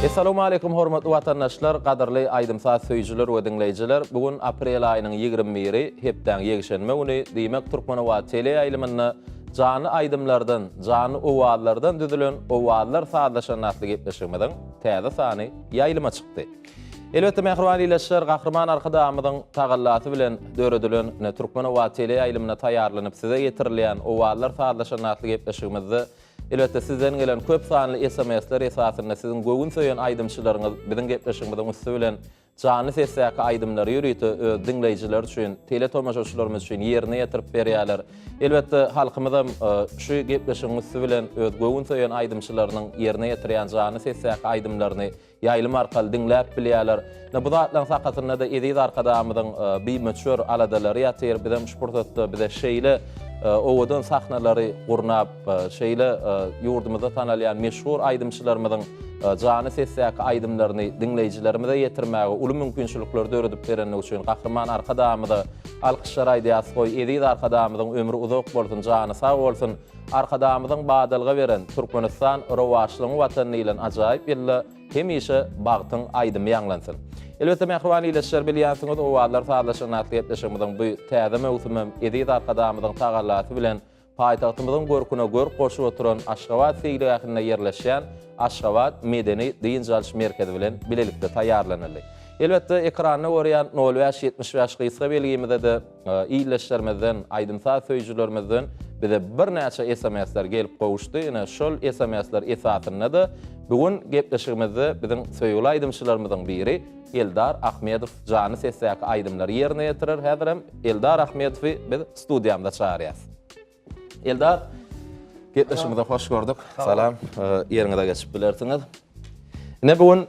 Essalawmaleýkum hormatly watandaşlar, gadyrly aýdym-saz söýüjiler we diňleýjiler! Bu gün aprel aýynyň 21-i, hepdäň ýekşenbe güni, diýmek Türkmenobat teleýaýlymynda janly aýdymlardan, janly owazlardan düzülen Owazlar sazlaşanda atly gepleşigimiziň täze sany ýaýlyma çykdy. Elbetde, mähriban ildeşler, Gahryman Arkadagymyzyň tagallasy bilen döredilen ine Türkmenobat teleýaýlymynda taýýarlanyp size ýetirilýän Owazlar sazlaşanda atly gepleşigimizde Elbetde, sizden gelen köp sanly SMS-ler esasynda siziň göwün söýen aýdymçylaryňyz biziň gepleşigimiziň üsti bilen janly sesdäki aýdymlary ýörite öz diňleýjileri üçin, teletomaşaçylarymyz üçin ýerine ýetirip berýärler. Elbetde, halkymyzam şu gepleşigiň üsti bilen öz göwün söýen aýdymçylarynyň ýerine ýetirýän janly sesdäki aýdymlaryny ýaýlym arkaly diňläp bilýärler. Ine, bu zatlaryň sakasynda-da eziz Arkadagymyzyň bimöçber aladalary ýatyr. Bizem şu pursatda bize şeýle owadan sahnalary gurnap, şeýle ýurdumyzda tanalýan meşhur aýdymçylarymyzyň janly sesdäki aýdymlaryny diňleýjilerimize ýetirmäge uly mümkinçilikleri döredip berenligi üçin Gahryman Arkadagymyza alkyşlar aýdýarys. Goý, eziz Arkadagymyzyň ömri uzak bolsun, jany sag bolsun! Arkadagymyzyň badalga beren Türkmenistan rowaçlygyň Watany diýlen ajaýyp ýylda hemişe bagtyň aýdymy ýaňlansyn. Elbetde mähriban ildeşler bilýänsiňiz Owazlar sazlaşygyny atly gepleşigimiziň bu täze möwsümem eziz Arkadagymyzyň tagallasy bilen paýtagtymyzyň görküne görk goşup oturan Aşgabat seýilgähinde ýerleşýän Aşgabat medeni dynç alyş merkezi bilen bilelikde taýýarlanyldy. Elbetde ekranda görýän nol bäş 75 gysga belgimize-de Ildeşlerimizden, aýdym-saz söýüjilerimizden bize birnäçe SMS-ler gelip gowuşdy. Ine, şol SMS-ler esasynda-da bu gün gepleşigimizde biziň söýgüli aýdymçylarymyzyň biri Eldar Ahmedow janly sesdäki aýdymlary ýerine ýetirer. Häzirem Eldar Ahmedowy biz studiýamyza çagyrýas. Eldar, gepleşigimize hoş gördük. Salam, ýeriňize geçip bilersiňiz. Ine bu gün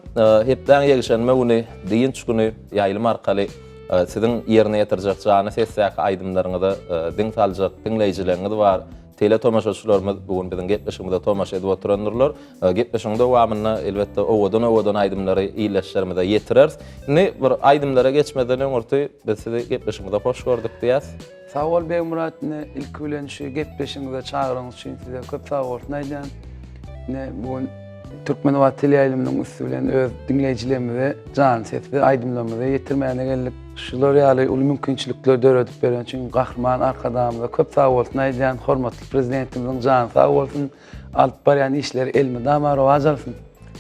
hepdäň ýekşenbe güni, dynç güni ýaýlym arkaly siziň ýerine ýetirjek janly sesdäki aýdymlaryňyza diň saljak diňleýjileriňiz bar. Teletomaşaçylarymyz bu gün biziň gepleşigimize tomaşa edip oturandyrlar. Gepleşigiň dowamynda elbetde owadan-owadan aýdymlary ildeşlerimize ýetireris. Indi bir aýdymlara geçmezden öňürti biz sizi gepleşigimize hoş gördük diýýäs. Sag bol Begmyrat ine ilki bilen şu gepleşigiňize çagyryňyz üçin size köp sag bolsun aýdýan. Ine bu gün Türkmenabat teleýaýlymynyň üsti bilen öz diňleýjilerimize janly sesli aýdymlarymyzy ýetirmäne geldik. Şular ýaly uly mümkinçilikleri döredip beren üçin Gahryman Arkadagymyza köp sag bolsun aýdýan. Hormatly Prezidentimiziň jany sag bolsun. Alyp barýan işleri elmydama rowaç alsyn.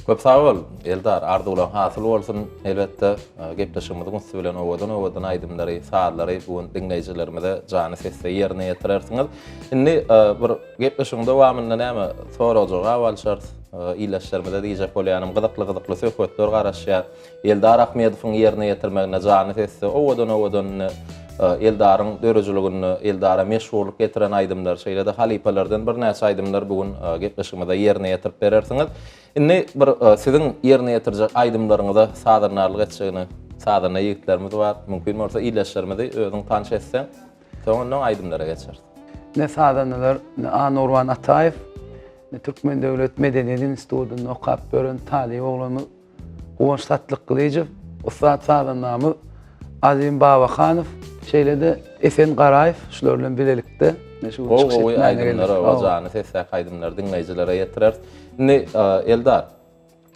Köp sag bol, Eldar, arzuwlaň hasyl bolsun. Elbetde, gepleşigimiziň üsti bilen owadan-owadan aýdymlary, sazlary bu gün diňleýjilerimize janly sesde ýerine ýetirersiňiz. Indi bir gepleşigiň dowamynda näme sorag-jogap alşarys. Ildeşlerimize diýjek bolýanym, gyzykly-gyzykly söhbetler garaşýar. Eldar Ahmedowyň ýerine ýetirmeginde janly sesde owadan-owadan indi Eldaryň döredijiliginde Eldara meşhurlyk getiren aýdymlar, şeýle-de halypalardan birnäçe aýdymlar bu gün gepleşigimizde ýerine ýetirip berersiňiz. Indi bir siziň ýerine ýetirjek aýdymlaryňyza sazandarlyk etjegine sazanda ýigitlerimiz bar. Mümkin bolsa ildeşlerimizi özüň tanyş etseň, soň ondan aýdymlara geçeris. Ne sazandalar, ne Anurban Ataýew, ne Türkmen döwlet medeniýet institutynda okap ýören talyp oglanymyz Guwanç Satlykgylyjow, ussat sazandamyz Azim Babahanow, şeýle-de Esen Garaýew şular bilen bilelikde şu gün çykyş etmäge geldik. Gowy gowy aýdymlary, janly sesdäki aýdymlary diňleýjilere ýetireris. Indi Eldar,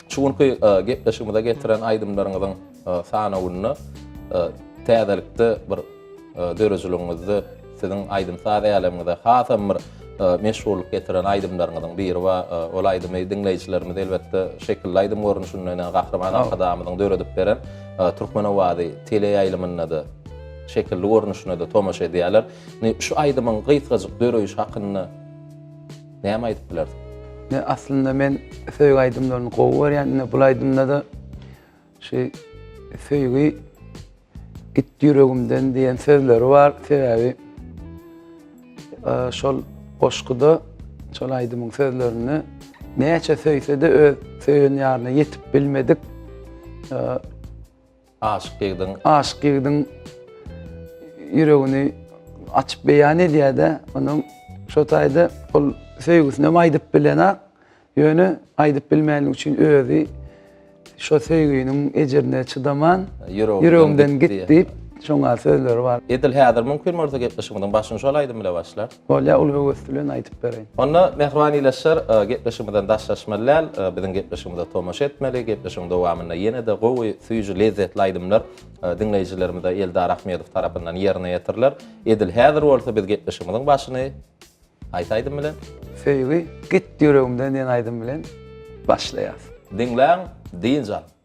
şu günki gepleşigimize getiren aýdymlaryňyzyň sanawynda täzelikde bir Döredijiligňizde siziň aýdym-saz älemiňize hasam bir meşhurlyk getiren aýdymlaryňyzyň biri bar. Ol aýdymy diňleýjilerimiz elbetde şekilli aýdym görnüşinde ine Gahryman Arkadagymyzyň döredip beren Türkmen owazy teleýaýlymynda-da şekilli görnüşinde-de tomaşa edýärler. Indi şu aýdymyň gysgajyk döreýşi hakynda näme aýdyp bilersiň? Ine aslynda men söýgi aýdymlaryny gowy görýän. Ine bul aýdymda-da şu söýgi Git ýüregimden diýen sözleri bar. Sebäbi şol goşguda, şol aýdymyň sözlerinde näçe söýse-de öz söýen ýaryna ýetip bilmedik aşyk ýigidiň aşyk ýigidiň ýüregini açyp beýan edýär-de, onuň şo taýda ol söýgüsinem aýdyp bilenak, Ýöne aýdyp bilmänligi üçin özi şo söýginiň ejirine çydaman, ýüregimden git diýip. Şoň ýaly sözleri bar. Edil häzir mümkin bolsa gepleşigimiziň başyny şol aýdym bile başlar. Bolýar, uly höwes bilen aýdyp bereýin. Onda mähriban ildeşler, gepleşigimizden daşlaşmaly däl, biziň gepleşigimize tomaşa etmeli. Gepleşigiň dowamynda ýene-de gowy, süýji, lezzetli aýdymlar diňleýjilerimize Eldar Ahmedow tarapyndan ýerine ýetiriler. Edil häzir bolsa biz gepleşigimiziň başyny haýsy aýdym bilen? Söýgi git ýüregimden diýen aýdym bilen başlaýas. Diňläň, dynç alyň.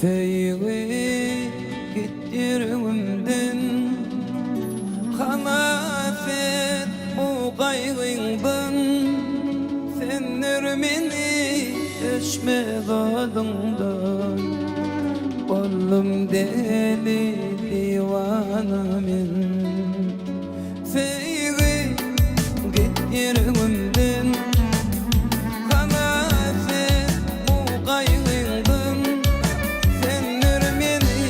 Söýgi git ýüregimden Halas et bu gaýgyňdan Söndür meni öçmez oduňdan Boldum deli diwana men Söýgi git ýüregimden Halas et bu gaýgyňdan Söndür meni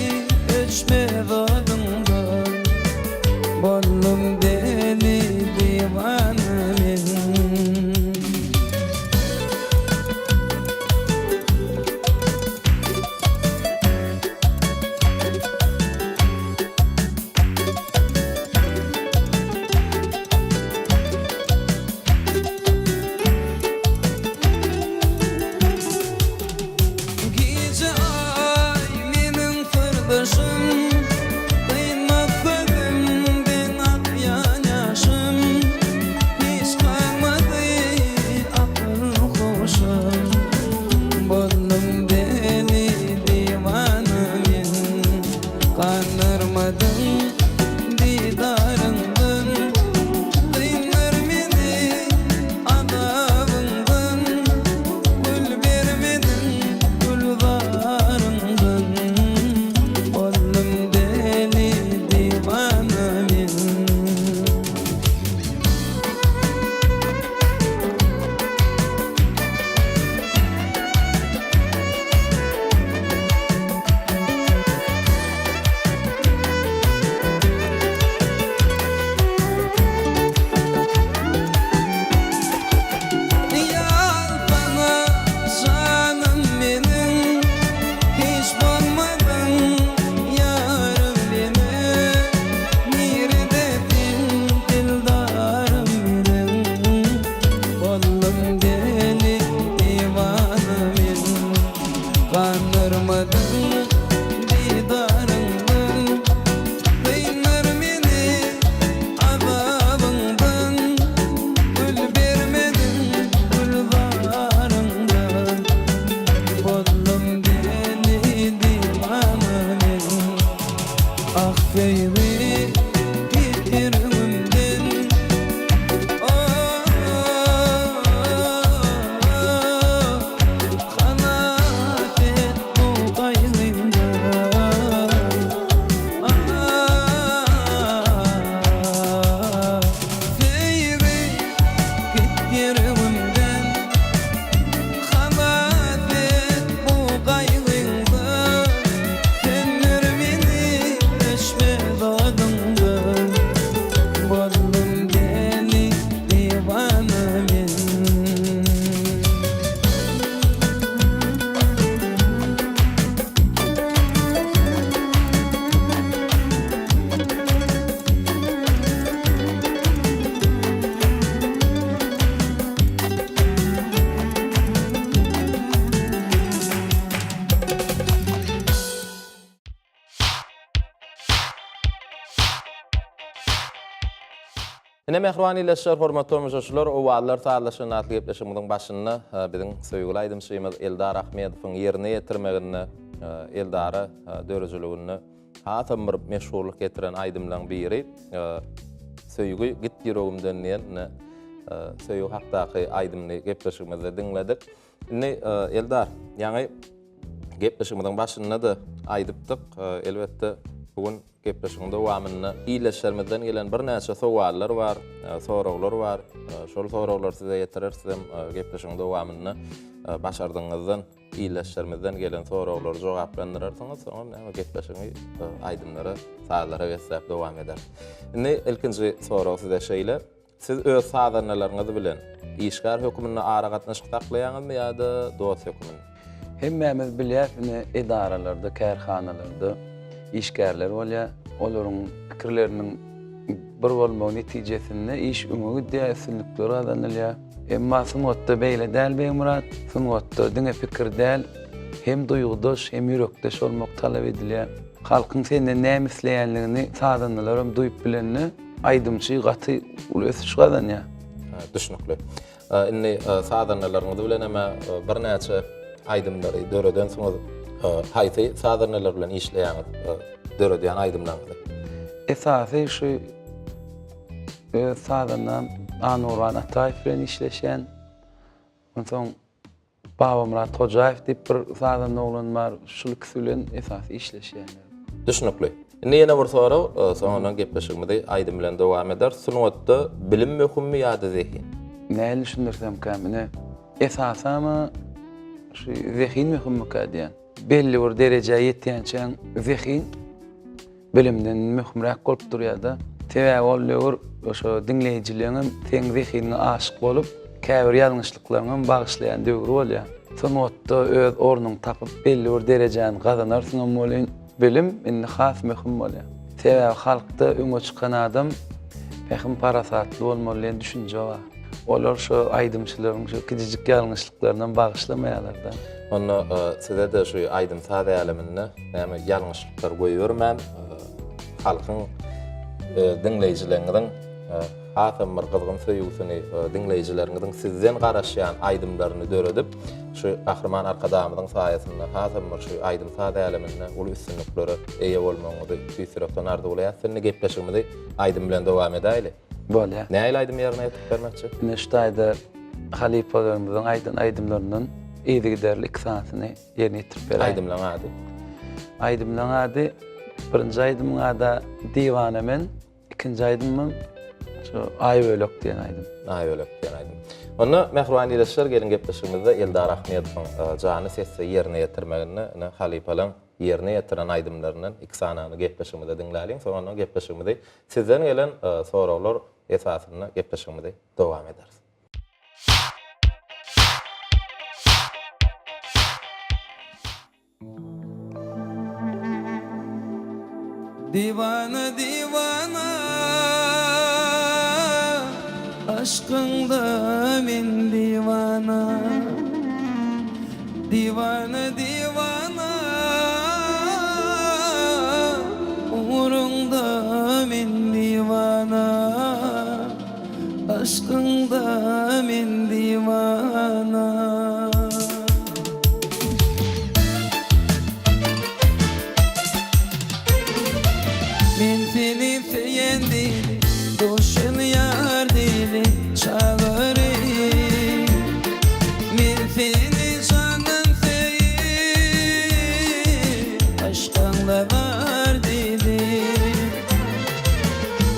öçmez oduňdan Boldum deli diwana men. Gije aý meniň syrdaşym, Dynmaz gözümden akýan ýaşym, Hiç galmady akyl-huşum, Boldum deli diwana men. Gandyrmadyň didaryňdan, Dyndyr meni azabyňdan, Gül bermediň gülzaryňdan, Boldum deli diwana men. Ýaltana janym meniň, Hiç bolmadyň ýarym meniň, Nirede sen dildarym meniň, Boldum deli diwana men. Gandyrmadyň didaryňdan, Dyndyr meni azabyňdan, Gül bermediň gülzaryňdan, Boldum deli diwana men. Ah söýgi git ýüregimden, Oh, Halas et bu gaýgyňdan, Ah, söýgi git ýüregimden, Halas et bu gaýgyňdan, Söndür meni öçmez oduňdan, Boldum deli diwana men. Ine mähriban ildeşler, hormatly tomaşaçylar, Owazlar sazlaşan atly gepleşigimiziň başynda biziň söýgüli aýdymçymyz Eldar Ahmedowyň ýerine ýetirmeginde Eldara döredijiliginde hasam bir meşhurlyk getiren aýdymlaryň biri Söýgi git ýüregimden diýen ine söýgi hakdaky aýdymyny gepleşigimizde diňledik. Indi Eldar, ýaňy. Gepleşigimiziň başynda-da aýdypdyk, elbetde, bu gün gepleşigiň dowamynda ildeşlerimizden gelen birnäçe sowallar bar, soraglar bar. Şol soraglary size ýetireris, sizem gepleşigiň dowamynda başardygyňyzdan ildeşlerimizden gelen soraglary jogaplandyrarsyňyz, soňam näme gepleşigiňi aýdymlara, sazlara besläp dowam ederis. Indi ilkinji sorag size şeýle, Siz öz sazandalaryňyz bilen işgär höküminde aragatnaşyk saklaýaňyzmy ýa-da dost höküminde? Hemmämiz bilýäs ine edaralarda, kärhanalarda işgärler bolýar. Olaryň pikirleriniň bir bolmagy netijesinde iş öňe gidýär, üstünlikler gazanylýar. Emma sungatda beýle däl Begmyrat. Sungatda diňe pikir däl, hem duýgudaş, hem ýürekdeş bolmak talap edilýär. Halkyň senden näme isleýänligini sazandalaram duýup bilende, Aýdymçy gaty uly ösüş gazanýar. Düşnükli. Indi sazandalaryňyz bilen hem birnäçe aýdymlary döredensiňiz. Haýsy sazandalar bilen işleýäňiz, döredýän aýdymlaryňyzy? Esasy şu öz sazandam Anurban Ataýew bilen işleşýän. Onsoň Babamyrat Hojaýew diýip bir sazanda oglan bar, şul ikisi bilen esasy işleşýänler. Düşnükli. Indi ýene bir sorag, soňundan gepleşigimizi aýdym bilen dowam ederis. Sungatda bilim möhümmi ýa-da zehin? Nähili düşündirsemkäm, ine, esasam-a şu zehin möhümmikä diýýän. Belli bir derejä ýetýänçäň zehin bilimden möhümräk bolup durýar-da. Sebäbi ol döwür şo diňleýjileňem seň zehiniňe aşyk bolup, käbir ýalňyşlyklaryňam bagyşlaýan döwri bolýar. Sungatda öz ornuňy tapyp, belli bir derejäni gazanarsyňam welin, bilim indi has möhüm bolýar. Sebäbi halkda öňe çykan adam pähim-parasatly bolmaly diýen düşünje bar. Olar şo aýdymçylaryň şo kiçijik ýalňyşlyklarynam bagyşlamaýarlar-da. Onda size-de şu aýdym-saz äleminde näme ýalňyşlyklar goýbermän, halkyň diňleýjileriňiziň hasam bir gyzgyn söýgüsini, diňleýjileriňiziň sizden garaşýan aýdymlaryny döredip, şu Gahryman Arkadagymyzyň saýasynda hasam bir şu aýdym-saz äleminde uly üstünliklere eýe bolmagyňyzy tüýs ýürekden arzuwlaýas. Indi gepleşigimizi aýdym bilen dowam edäýli. Bolýar. Nähili aýdym ýerine ýetirip bermekçi? Ine şu taýda halypalarymyzyň aýdan aýdymlaryndan yzygiderli iki sanysyny ýerine ýetirip beräýin. Aýdymlaryň ady? Aýdymlaryň ady, birinji aýdymyň ady Diwana men, ikinji aýdymym şu Aýbölek diýen aýdym. Aýbölek diýen aýdym. Onda mähriban ildeşler geliň gepleşigimizde Eldar Ahmedowyň janly sesde ýerine ýetirmeginde ine halypalaryň ýerine ýetiren aýdymlaryndan iki sanyny gepleşigimizde diňläliň. Soňundan gepleşigimizi Sizden gelen soraglar esasynda gepleşigimizi dowam ederis. Diwana diwana aşkyňda men diwana Diwana diwana Ugruňda men diwana Yşkyňda men diwana. Men seni söýen dili, Duşun ýar dili, çagyry. Men seni jandan söýüp, Yşkyňda bar dili.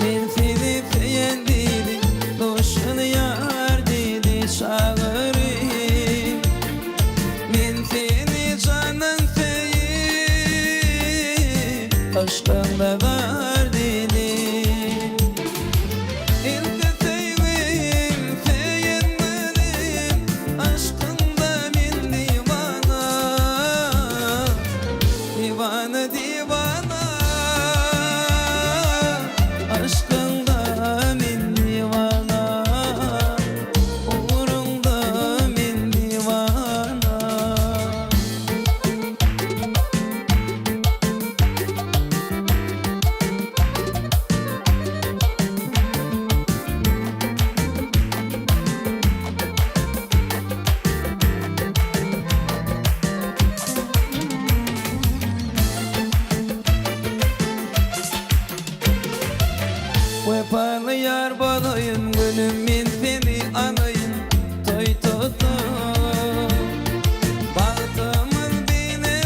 Men seni söýen dili, Duşun ýar dili, çagyry. Men seni jandan söýüp, Yşkyňda bar dili. Ilki söýgim, söýen günüm, Yşkyňda men diwana. Diwana, diwana, Yşkyňda men diwana. Ugruňda men diwana. Wepaly ýar bolaýyn günüm men seni alaýyn toý tutup. Bagtymyz bile.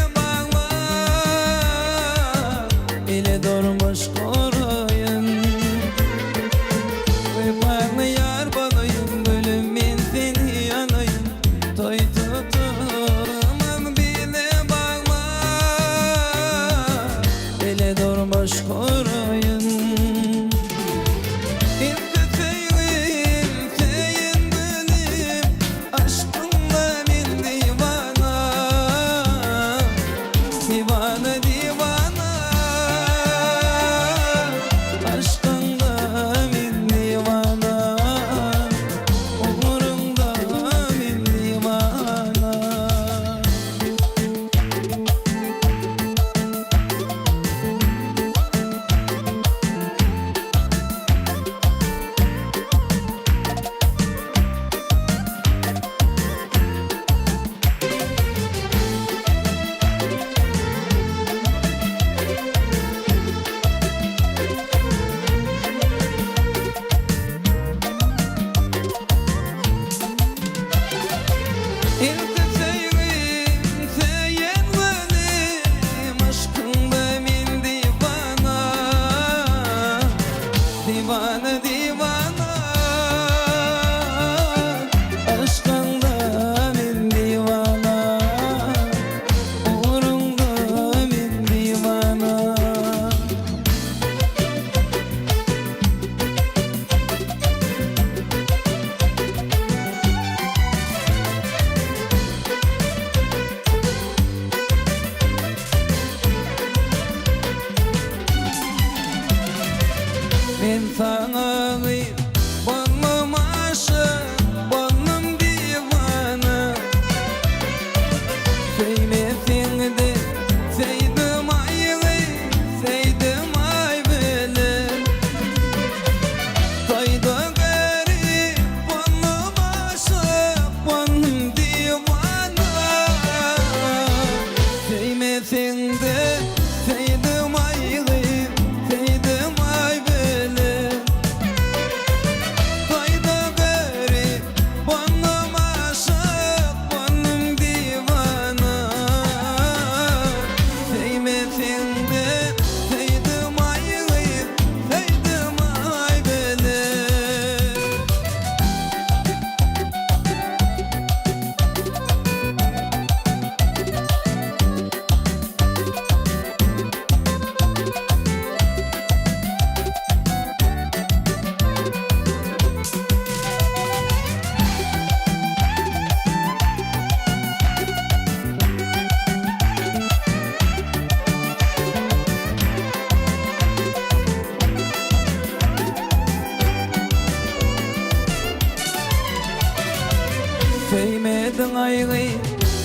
Söýmediň aýgy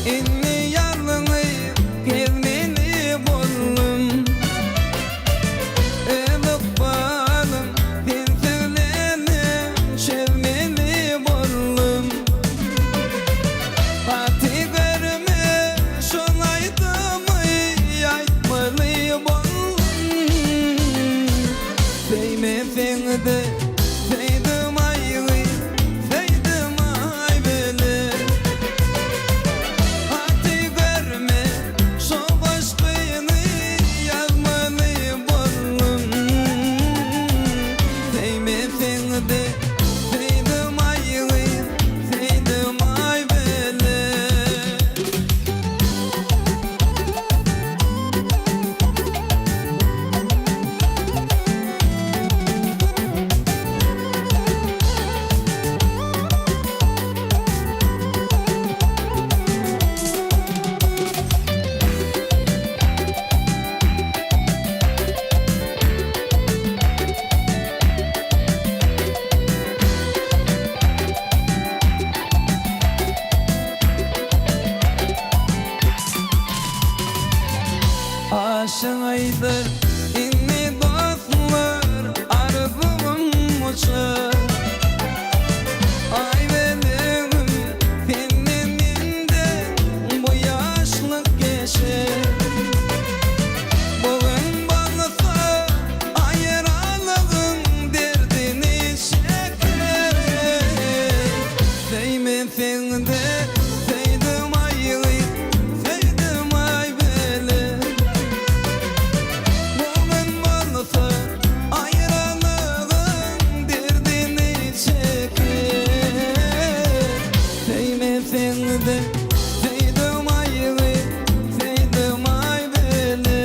indi ýalňyz gezmeli boldum. Öz ykbalym sensizlenem çözmeli boldum. Gaty görme şol aýdymy aýtmaly boldum. Söýmeseň-de söýdüm aýgy, söýdüm aý bile. Gaty görme şo goşgyny ýazmaly boldum. Söýmeseň-de söýdüm aýgy, söýdüm aý bile. Aşyk aýdar indi dostlar arzuwym uçar. Aý belegim senden menden bu ýaşlyk geçer. Bu gün bolsa aýralygyň derdini çeker. Söýmeseň-de söýdüm aý gyz, söýdüm aý bele. Bu gün bolsa aýralygyň derdini çeker. Söýmeseň-de söýdüm aý gyz, söýdüm aý bele.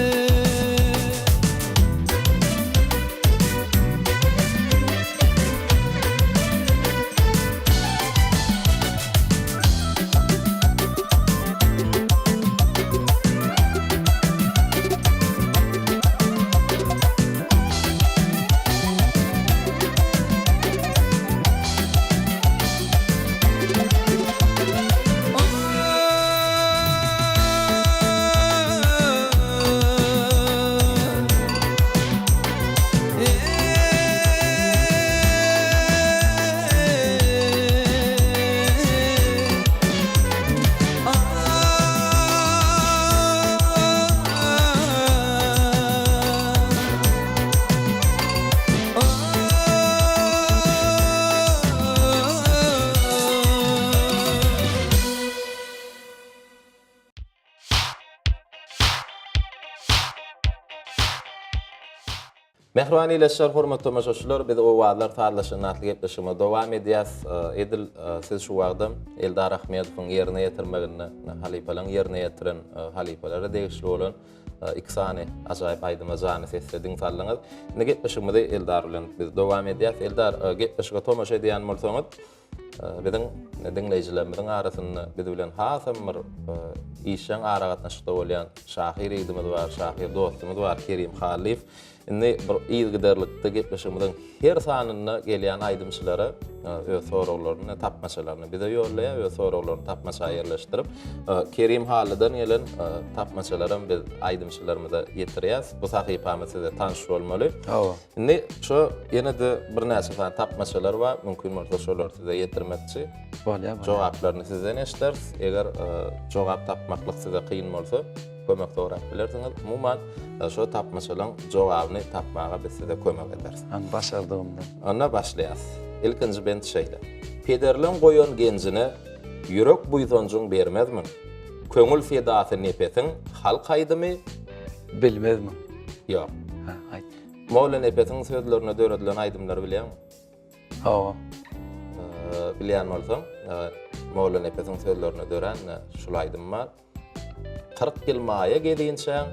Mähriban ildeşler, hormatly tomaşaçylar, biz Owazlar sazlaşygyny atly gepleşigimizi dowam edýäs. Edil siz şu wagtam Eldar Ahmedowyň ýerine ýetirmeginde, halypalaryň ýerine ýetiren halypalara degişli bolan iki sany ajaýyp aýdyma jany sesde diň saldyňyz. Indi gepleşigimizi Eldar bilen biz dowam edýäs. Eldar, gepleşige tomaşa edýän bolsaňyz, Biziň diňleýjilerimiziň arasynda biz bilen hasam bir işjeň aragatnaşykda bolýan şahyr ýigidimiz bar, şahyr dostumyz bar Kerim Hallyýew. Indi bir yzygiderlikde gepleşigimiziň her sanynda gelýän aýdymçylara öz soraglaryny, tapmaçalaryny bize ýollaýar, öz soraglaryny tapmaça ýerleşdirip, Kerim Hallydan gelen tapmaçalaram biz aýdymçylarymyza ýetirýäs. Bu sahypamyz size tanyş bolmaly. Hawa. Indi şo ýene-de birnäçe sany tapmaçalar bar, mümkin bolsa şolary size ýetirmekçi. Bolýar, bolýar. Jogaplaryny sizden eşideris. Eger jogap tapmaklyk size kyn bolsa, kömek sorap bilersiňiz. Umuman, şo tapmaçalaryň jogabyny tapmaga biz size kömek ederis. Hany başardygymdan. Onda başlaýas. Ilkinji bent şeýle. Pederleň goýan genjine ýürek buýsanjyň bermezmiň? Köňül sedasy Nepesiň halk aýdymy? Bilmezmiň? Ýok. Hä, aýt. Mollanepesiň sözlerine döredilen aýdymlary bilýäňmi? Hawa. Bilýän bolsaň, Mollanepesiň sözlerine dörän şul aýdym bar. 40 ýyl maýa gezinçäň.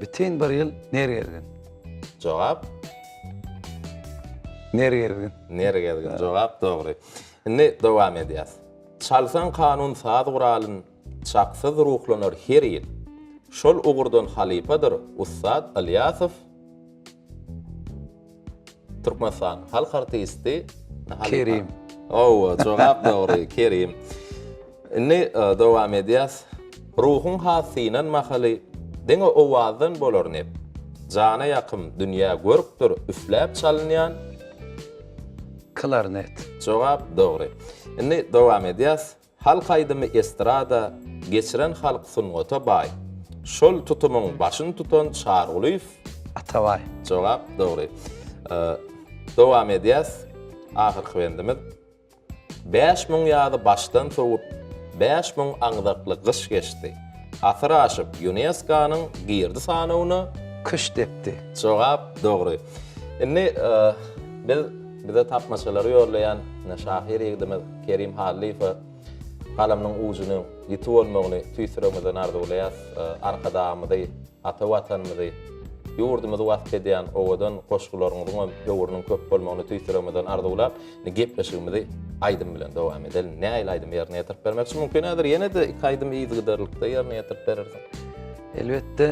Bütin bir ýyl ner gezgin. Jogap? Ner gezgin. Ner gezgin. Jogap dogry. Indi dowam edýäs. Çalsaň kanun saz guralyn, Çaksyz ruhlanar her il. Şol ugurdan halypadyr ussat Ylýasow. Türkmenistanyň halk artisti Kerim. Hawa, jogap dogry, Kerim. Indi dowam edýäs. Ruhuň has synan mahaly diňe owazdan bolar nep. Jana ýakym dünýä görkdür üfläp çalynýan. Klarnet. Jogap dogry. Indi dowam edýäs. Halk aýdymy estrada geçiren halk sungata baý. Şol tutumyň başyny tutan Çarygulyýew. Atabaý. Jogap dogry. Dowam edýäs. Ahyrky bendimiz. 5000 ýazy başdan sowup, 5000 aňzakly gyş geçdi. Asyr aşyp, Ýunesko-nyň girdi sanawyna. Küşt depdi. Jogap dogry. Indi biz bize tapmaçalary ýollaýan şahyr ýigidimiz Kerim Hallyýewe galamynyň ujunyň ýiti bolmagyny tüýs ýüregimizden arzuwlaýas. Arkadagymyzy, ata Watanymyzy, ýurdumyzy wasp edýän owadan goşgularyňyzyň hem höwrüniň köp bolmagyny tüýs ýüregimizden arzuwlap, indi gepleşigimizi aýdym bilen dowam edelim. Nähili aýdym ýerine ýetirip bermekçi? Mümkin häzir ýene-de iki aýdymy yzygiderlikde ýerine ýetirip berersiň. Elbetde,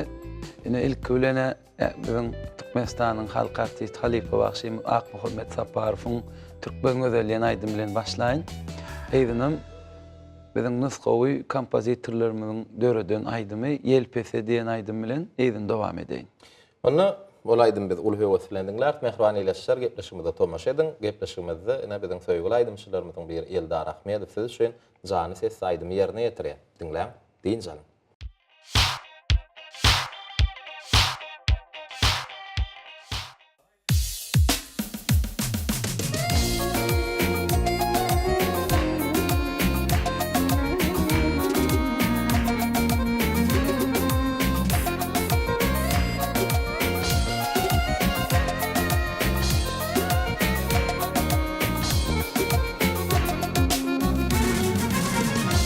ine ilki bilen-ä Biziň Türkmenistanyň halk artisti halypa bagşymyz Akmuhammet Saparowyň Türkmen gözeli diýen aýdymy bilen başlaýyn. Yzynam biziň nusgawy kompozitorlarymyzyň döreden aýdymy Ýelpese diýen aýdym bilen yzyny dowam edeýin. Onda ol aýdymy biz uly höwes bilen diňläris. Mähriban ildeşler, gepleşigimize tomaşa ediň. Gepleşigimizde ine biziň söýgüli aýdymçylarymyzyň biri Eldar Ahmedow siz üçin Jany sesli aýdymy ýerine ýetirýär. Diňläň, dynç alyň.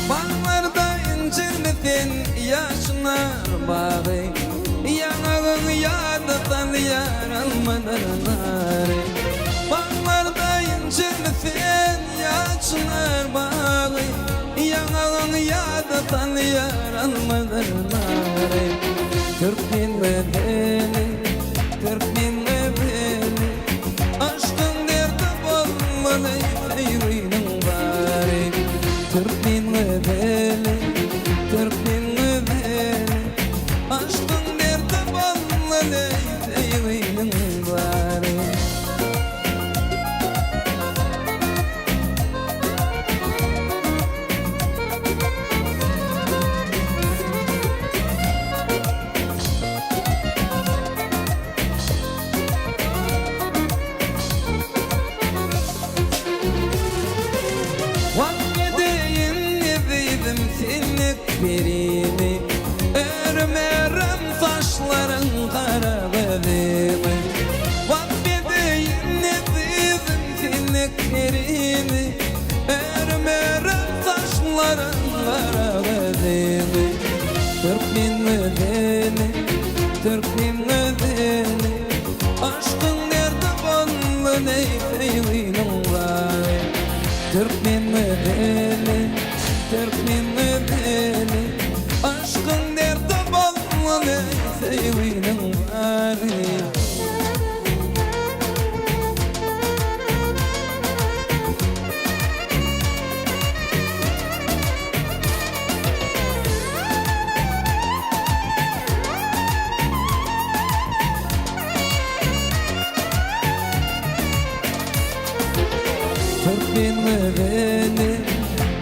Baglarda injirmi sen ýaşynar bagy, Ýaňagyň ýada salýar almadyr nary. Baglarda injirmi sen ýaşynar bagy, Ýaňagyň ýada salýar almadyr nary. Türkmen gözeli, türkmen gözeli, Yşkyň derdi bolmaly söýginiň bary. Türkmen gözeli, türkmen gözeli, Yşkyň derdi bolmaly söýginiň bary. Wasp edeýin ezizim senek perimi, Örüm-örüm saçlaryň gara gözüňi. Wasp edeýin ezizim senek perimi, Örüm-örüm saçlaryň gara gözüňi. Türkmen gözeli, türkmen gözeli, Yşkyň derdi boldy eý söýginiň zary. Türkmen gözeli, türkmen gözeli, Yşkyň derdi boldy eý söýginiň zary. Türkmen gözeli,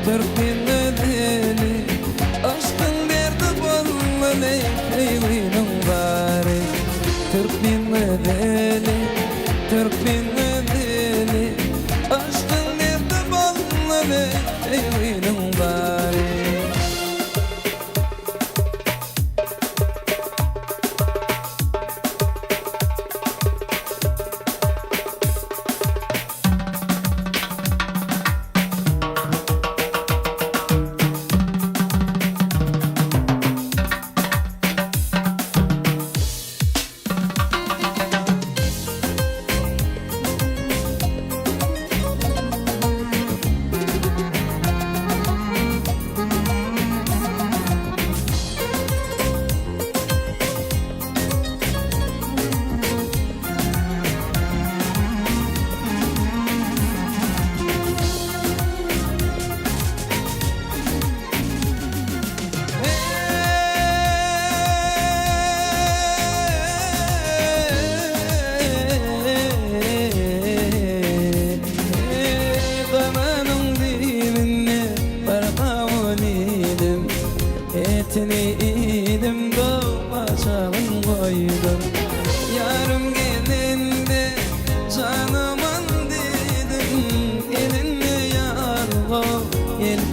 türkmen gözeli, Yşkyň derdi bolmaly söýginiň bary. Türkmen gözeli, türkmen gözeli, Yşkyň derdi bolmaly söýginiň bary.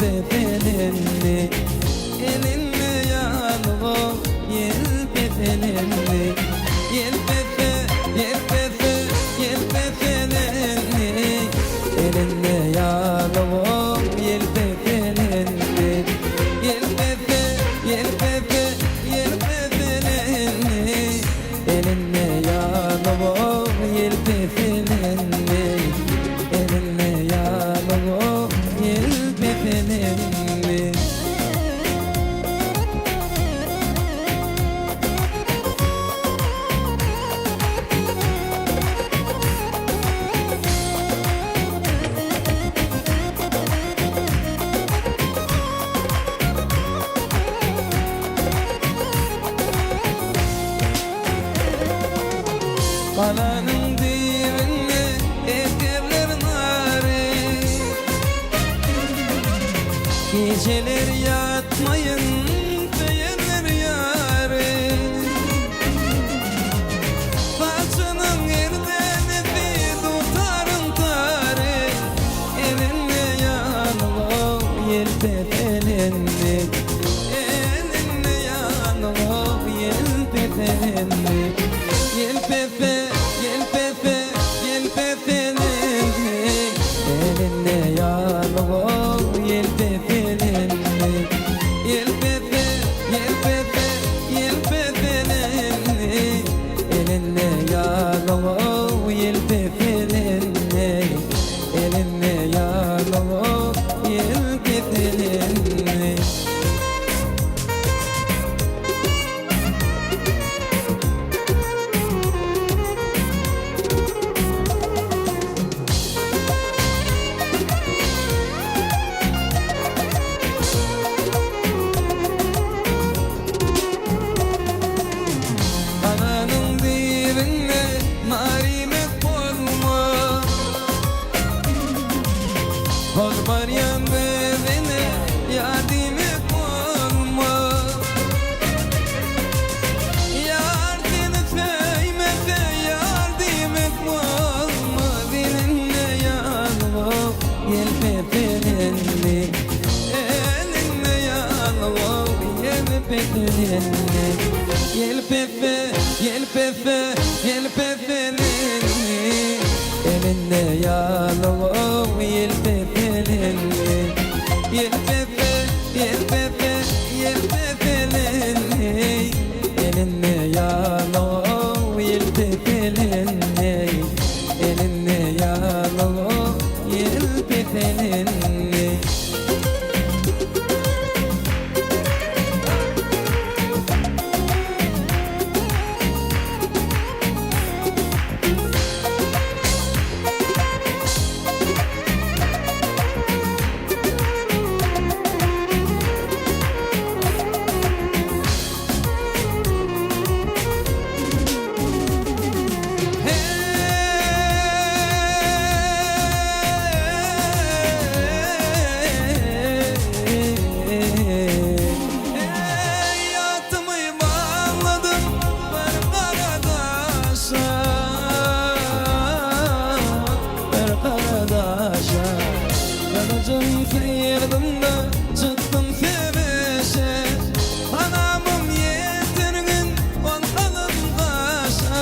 Ýelpeselenmi Elinde ýalygo ýelpeselenmi Ýelpese, ýelpese, ýelpeselenmi Elinde ýalygo ýelpeselenmi Ýelpese, ýelpese, ýelpeselenmi Elinde ýalygo ýelpeselenmi Elinde ýalygo ýelpeselenmi. Galanyň düýbünde ekerler nary. Gijeler ýatmaýyn söýenler ýary. Saçynyň erdenesi dutaryň tary. Elinde ýanyp ýelpezelendi. Elinde ýanyp ýelpezelendi. Ýelpeze, ýelpeze, ýelpezelendi. Elinde ýanyp ýelpezelendi. Ýelpeze, ýelpeze, ýelpezelendi. Elinde ýanyp ýelpezelendi. Elinde ýanyp ýelpezelendi. Galanyň düýbünde nar iýmek bolmaz. Hol barýan gözele ýar diýmek bolmaz. Ýar seni söýmese ýar diýmek bolmaz. Elinde ýalgok ýelpeselenli. Elinde ýalgok ýelpeselenli. Ýelpese, ýelpese, ýelpeselenli. Elinde ýalgok ýelpeselenli. Ýelpese, ýelpese, ýelpeselenli. Elinde ýalgok ýelpeselenli. Elinde ýalgok ýelpeselenli. Eý, atymy bagladym bir gara daşa, bir gara daşa. Gylyjym syrdym-da, çykdym söweşe. Halamym ýetirgin ol galyň gaşa.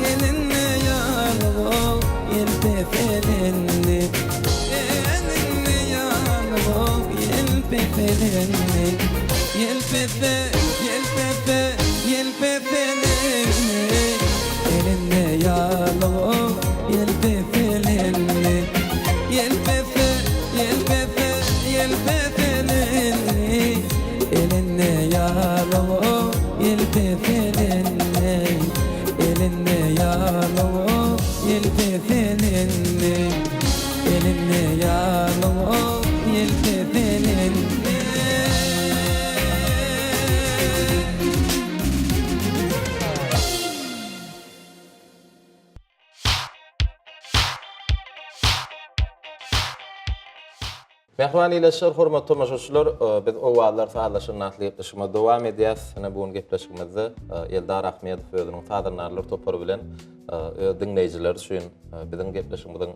Elinde ýalgok ýelpezelendi. Elinde ýalgok ýelpezelendi. Ýelpeze, ýelpeze, ýelpezelendi. Elinde ýalgok ýelpezelendi. Ýelpeze, ýelpeze, ýelpezelendi. Elinde ýalgok ýelpezelendi. Elinde ýalgok ýelpezelendi. Elinde ýalgok ýelpezelendi. Mähriban ildeşler, hormatly tomaşaçylar, biz Owazlar sazlaşygyny atly gepleşigimizi dowam edýäs. Ine bu gün gepleşigimizde Eldar Ahmedow özüniň sazandarlar topary bilen öz diňleýjileri üçin biziň gepleşigimiziň.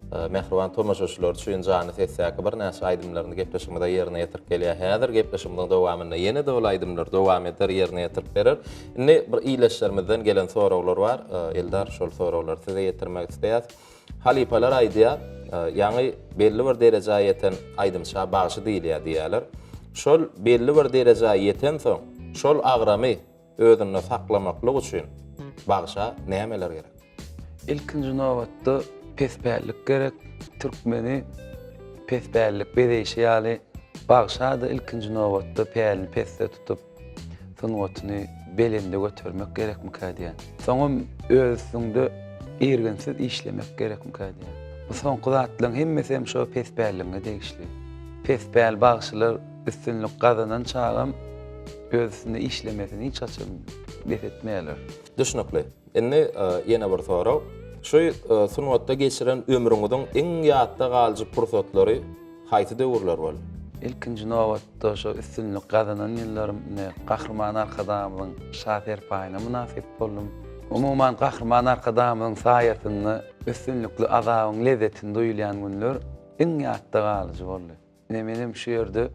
Mähriban tomaşaçylar üçin janly sesdäki birnäçe aýdymlaryny gepleşigimize ýerine ýetirip gelýär. Häzir gepleşigimiziň dowamynda ýene-de ol aýdymlary dowam eder, ýerine ýetirip berer. Indi bir ildeşlerimizden gelen soraglar bar. Eldar, şol soraglary size ýetirmek isleýäs. Halypalar aýdýar, ýaňy belli bir derejä ýeten aýdymça bagşy diýilýär diýýärler. Şol belli bir derejä ýetensoň, şol agramy özünde saklamaklyk üçin bagşa nämeler gerek? Ilkinji nobatda pespällik gerek. Türkmeni pespällik bezeýşi ýaly, bagşa-da ilkinji nobatda pälini pesde tutup, sungatyny belende götermek gerekmikä diýýän. Soňam öz üstüňde irginsiz işlemek gerekmikä diýýän. Bu soňky zatlaryň hemmesi hem şo pespälligiňe degişli. Pespäl bagşylar üstünlik gazanan çagam öz üstünde işlemesini hiç haçan bes etmeýärler. Düşnükli. Indi ýene bir sorag. Şu sungatda geçiren ömrüňiziň iň ýatda galyjy pursatlary haýsy döwürler boldy? Ilkinji nobatda şo üstünlik gazanan ýyllarym ine Gahryman Arkadagymyzyň Şa serpaýyna mynasyp boldum. Umuman Gahryman Arkadagymyzyň saýasynda üstünlikli azabyň lezzetini duýulýan günler iň ýatda galyjy boldy. Ine menem şu ýerde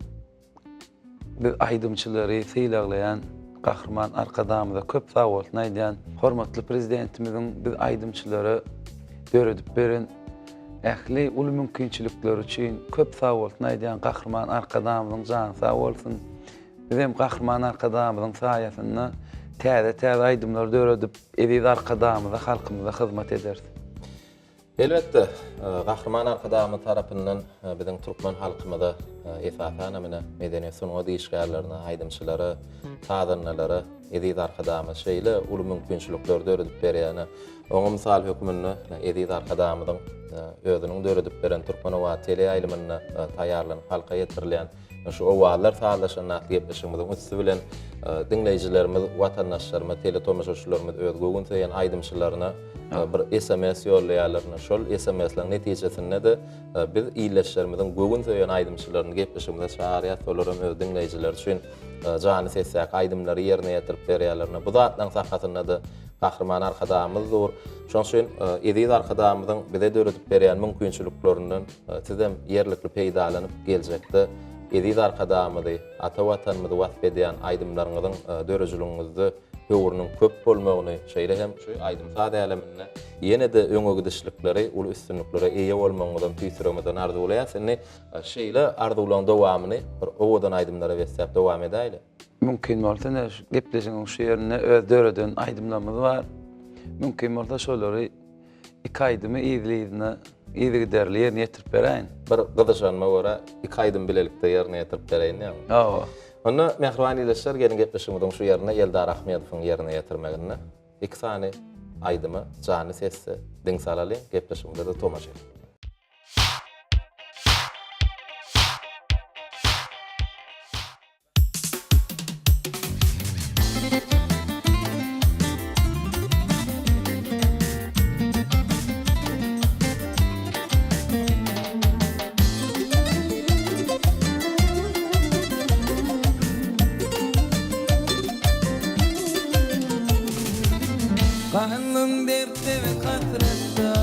biz aýdymçylary sylaglaýan Gahryman Arkadagymyza köp sagbolsun aýdýan. Hormatly Prezidentimiziň biz aýdymçylara döredip beren ähli uly mümkinçilikleri üçin köp sagbolsun aýdýan. Gahryman Arkadagymyzyň jany sag bolsun. Biz hem Gahryman Arkadagymyzyň saýasynda täze-täze aýdymlar döredip, eziz Arkadagymyza, halkymyza hyzmat ederis. Elbetde, Gahryman Arkadagymyz tarapyndan biziň türkmen halkymyza, esasanam ine, medeniýet-sungat işgärlerine, aýdymçylara, sazandalara eziz Arkadagymyz şeýle uly mümkinçilikleri döredip berýärine, oňa mysal hökmünde eziz Arkadagymyzyň özüniň döredip beren Türkmen owazy teleýaýlymynda taýýarlanyp halka ýetirilýän Şu Owazlar sazlaşanda atly gepleşigimiziň üsti bilen diňleýjilerimiz, watandaşlarymyz, teletomaşaçylarymyz öz göwün söýen aýdymçylaryna bir sms ýollaýarlar. Şol sms-leriň netijesinde-de biz ildeşlerimiziň göwün söýen aýdymçylaryny gepleşigimize çagyrýarys. Olar hem öz diňleýjileri üçin janly sesdäki aýdymlary ýerine ýetirip berýärler. Bu zatlaryň sakasynda-da Gahryman Arkadagymyz dur. Şonuň üçin eziz Arkadagymyzyň bize döredip berýän mümkinçiliklerinden Sizem ýerlikli peýdalanyp geljekde eziz Arkadagymyzy, ata Watanymyzy wasp edýän aýdymlaryňyzyň döredijiligiňizde höwrüniň köp bolmagyny, şeýle hem şu aýdym-saz äleminde ýene-de öňe gidişlikleri, uly üstünliklere eýe bolmagyňyzam tüýs ýüregimizden arzuwlaýas. Indi şeýle arzuwlaryň dowamyny bir owadan aýdymlara besläp dowam edäýli. Mümkin bolsa ine şu gepleşigiň şu ýerinde öz döreden aýdymlarymyz bar. Mümkin bolsa şolary Iki aýdymy yzly-yzyna yzygiderli ýerine ýetirip beräýin. Bir gyzyşanyma görä, iki aýdymy bilelikde ýerine ýetirip beräýin diýýäňmi? Hawa. Onda, mähriban ildeşler, geliň gepleşigimiziň şu ýerinde Eldar Ahmedowyň ýerine ýetirmeginde iki sany aýdyma janly sesde diň salalyň, gepleşigimize-de tomaşa ediň. Galdym dertde we hasratda.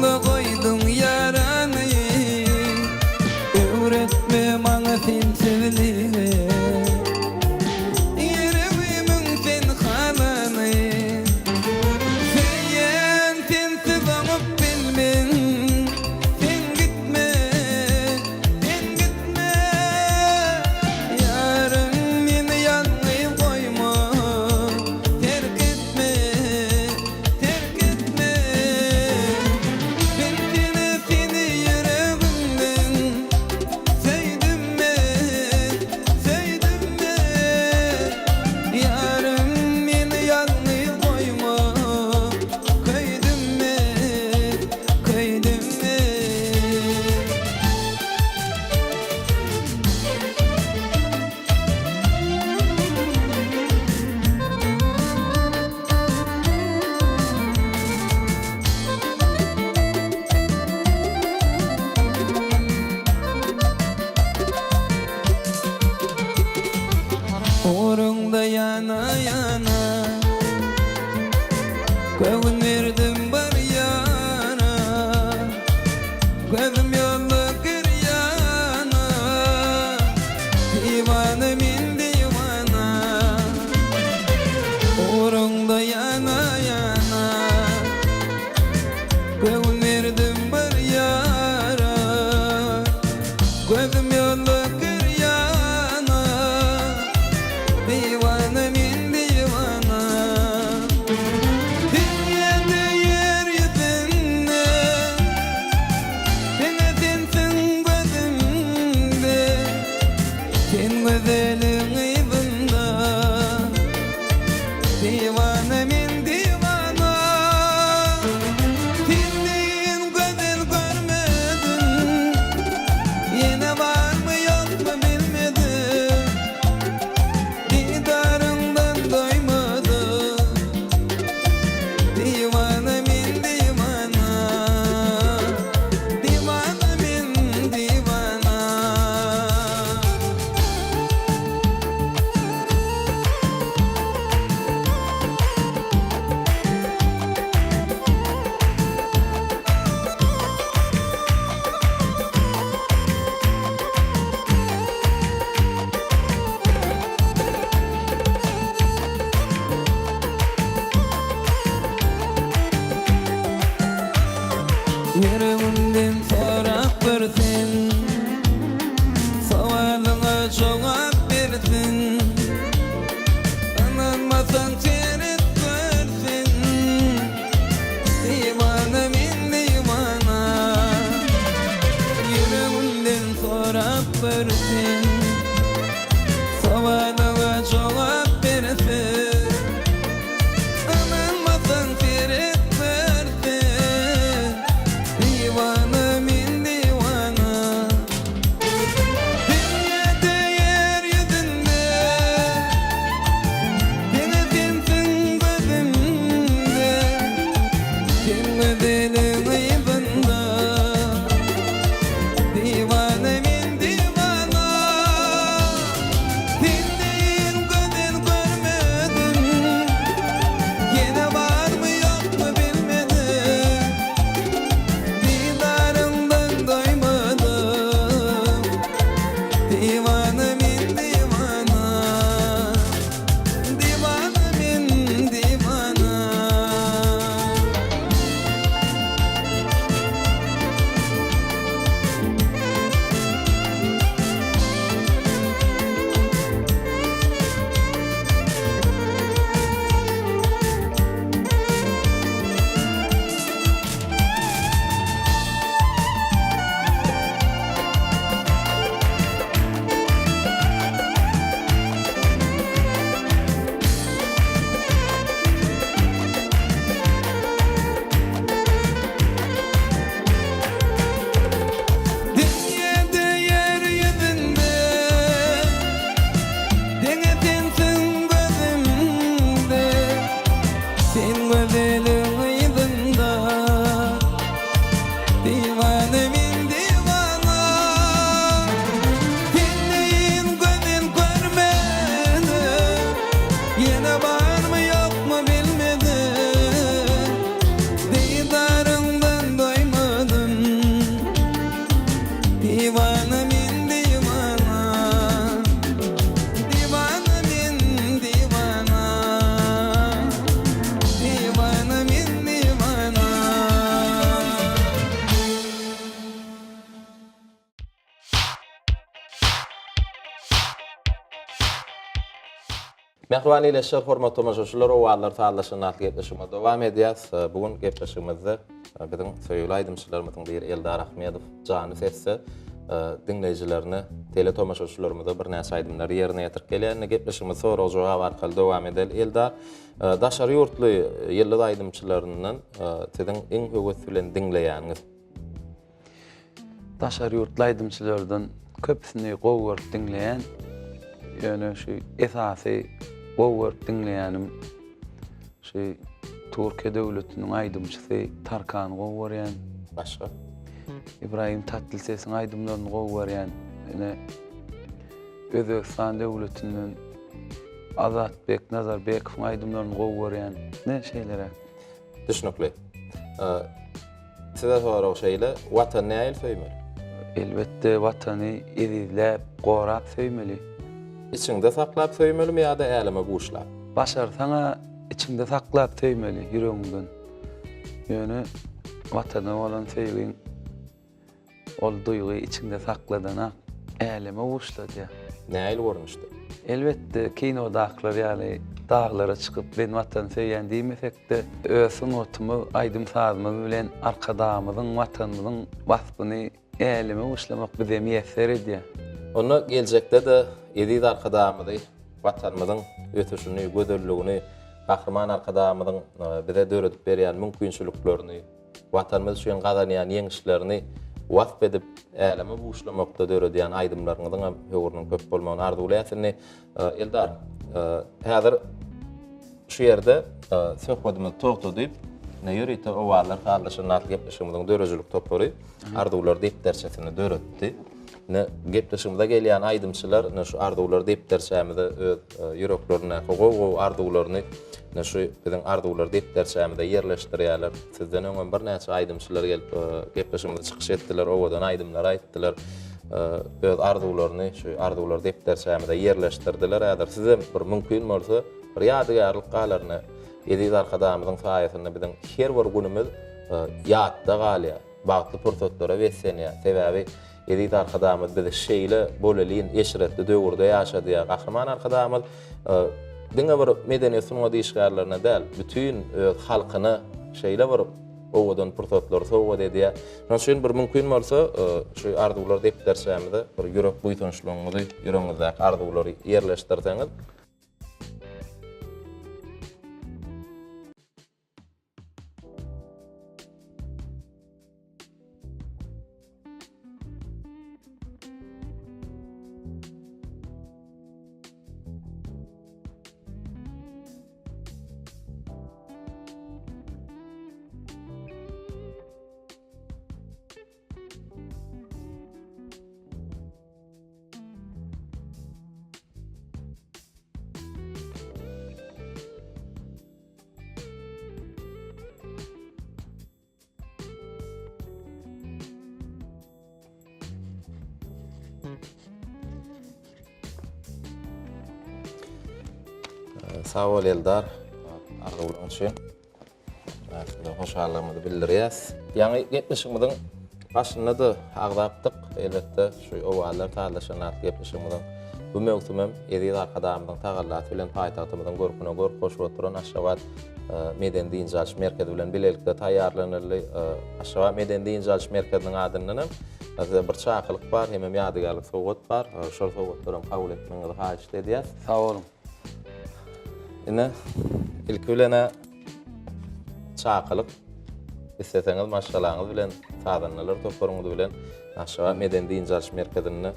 Ýolda goýduň ýarany Öwretme maňa sensizligi Ýüregimiň sen halany Söýýän sensiz oňup bilmen Sen gitme, sen gitme Ýarym meni ýalňyz goýma Terk etme, terk etme Men seni, seni ýüregimden Söýdüm men, söýdüm men Ýarym meni ýalňyz goýma Köýdüm men, köýdüm men. Ugrunda ýana-ýana Göwün berdim bir ýana Gözüm ýolda girýana Diwana men diwana Ugrunda ýana-ýana Göwün berdim bir ýara Gözüm ýolda girýana Diwana men diwana Dünýede ýer ýüzünde Diňe sensiň gözümde Sen gözeliň yzynda Diwana men diwana Senden gözel görmedim Ýene barmy ýokmy bilmedim Didaryňdan doýmadym Diwana men diwana Diwana men diwana. Ýüregimden sorap gör sen Sowalyňa jogap bersin Ynanmasaň seret gör sen Diwana men diwana Ýüregimden sorap gör sen Sowalyňa jogap bersin Ynanmasaň seret gör sen Diwana men diwana Dünýede ýer ýüzünde Diňe sensiň gözümde Sen gözeliň yzynda Diwana men diwana. Mähriban ildeşler, hormatly tomaşaçylar, Owazlar sazlaşan atly gepleşigimizi dowam edýäs. Bu gün gepleşigimizde biziň söýgüli aýdymçylarymyzyň biri Eldar Ahmedow janly sesde diňleýjilerine, teletomaşaçylarymyza birnäçe aýdymlary ýerine ýetirip gelýär. Indi gepleşigimizi sorag-jogap arkaly dowam edeli. Eldar, daşary ýurtly ýyldyz aýdymçylaryndan siziň iň höwes bilen diňleýäniňiz? Daşary ýurtly aýdymçylardan köpüsini gowy görüp diňleýän. Ýöne şu esasy gowy görüp diňleýänim şu Türkiýe döwletiniň aýdymçysy Tarkany gowy görýän. Başga? Ibrahim Tatlysesiň aýdymlaryny gowy görýän. Ýöne Özbegistan döwletinden Azatbek Nazarbekowyň aýdymlaryny gowy görýän. Ne şeýleräk. Düşnükli. Size sorag şeýle, Watany nähili söýmeli? Elbetde, Watany ezizläp, gorap söýmeli. Içiňde saklap söýmelimi ýa-da äleme buşlap? Başarsaň-a içiňde saklap söýmeli, ýüregiňden. Ýöne Watana bolan söýgiň Ol duýgy içiňde sakladanak, äleme buşladýar. Nähili görnüşde? Elbetde, kinodakylar ýaly daglara çykyp, men Watany söýýän diýmesek-de, öz sungatymyz, aýdym-sazymyz bilen Arkadagymyzyň, Watanymyzyň waspyny äleme buşlamak bize miýesser edýär. Onda geljekde-de eziz Arkadagymyzy, Watanymyzyň ösüşini, gözelligini, Gahryman Arkadagymyzyň bize döredip berýän mümkinçiliklerini, Watanymyz üçin gazanýan ýeňişlerini wasp edip, äleme buşlamakda döredýän aýdymlaryňyzyň hem höwrüniň köp bolmagyny arzuwlaýas. Indi Eldar, häzir şu ýerde söhbedimizi togtadyp, ine ýörite Owazlar sazlaşan atly gepleşigimiziň döredijilik topary Arzuwlar depderçesini döretdi. Ine, gepleşigimize gelýän aýdymçylar ine şu arzuwlar depderçämize öz ýüreklerindäki gowy-gowy arzuwlaryny ine şu biziň arzuwlar depderçämize ýerleşdirýärler. Sizden öňem birnäçe aýdymçylar gelip gepleşigimizde çykyş etdiler, owadan aýdymlar aýtdylar. Öz arzuwlaryny şu arzuwlar depderçämize ýerleşdirdiler. Häzir sizem bir mümkin bolsa bir ýadygärlik galaryny eziz Arkadagymyzyň saýasynda biziň her bir günümiz ýatda galýar. bagtly pursatlara beslenýär. Sebäbi eziz Arkadagymyz bizi şeýle bolelin, eşretli döwürde ýaşadýar. Gahryman Arkadagymyz diňe bir medeniýet sungat işgärlerine däl, bütin öz halkyna şeýle bir owadan pursatlary sowgat edýär. Şonuň üçin bir mümkin bolsa, şu arzuwlar depderçämize bir ýürek buýsançlygyňyzy, ýüregiňizdäki arzuwlary ýerleşdirseňiz, Sag bol Eldar, arzuwlaryň üçin. Size hoşallygymyzy bildirýäs. Ýaňy gepleşigimiziň başynda-da agzapdyk. Elbetde, şu Owazlar sazlaşan atly gepleşigimiziň bu möwsümem eziz Arkadagymyzyň tagallasy bilen paýtagtymyzyň görküne görk goşup oturan Aşgabat medeni dynç alyş merkezi bilen bilelikde taýýarlanyldy. Aşgabat medeni dynç alyş merkeziniň adyndan hem size bir çakylyk bar, hemem ýadygärlik sowgat bar. Şol sowgatlary hem kabul etmegiňizi haýyşt edýäs. Sag boluň. Ine, ilki bilen-ä çakylyk. Isleseňiz maşgalaňyz bilen, sazandalar toparyňyz bilen Aşgabat medeni dynç alyş merkezinde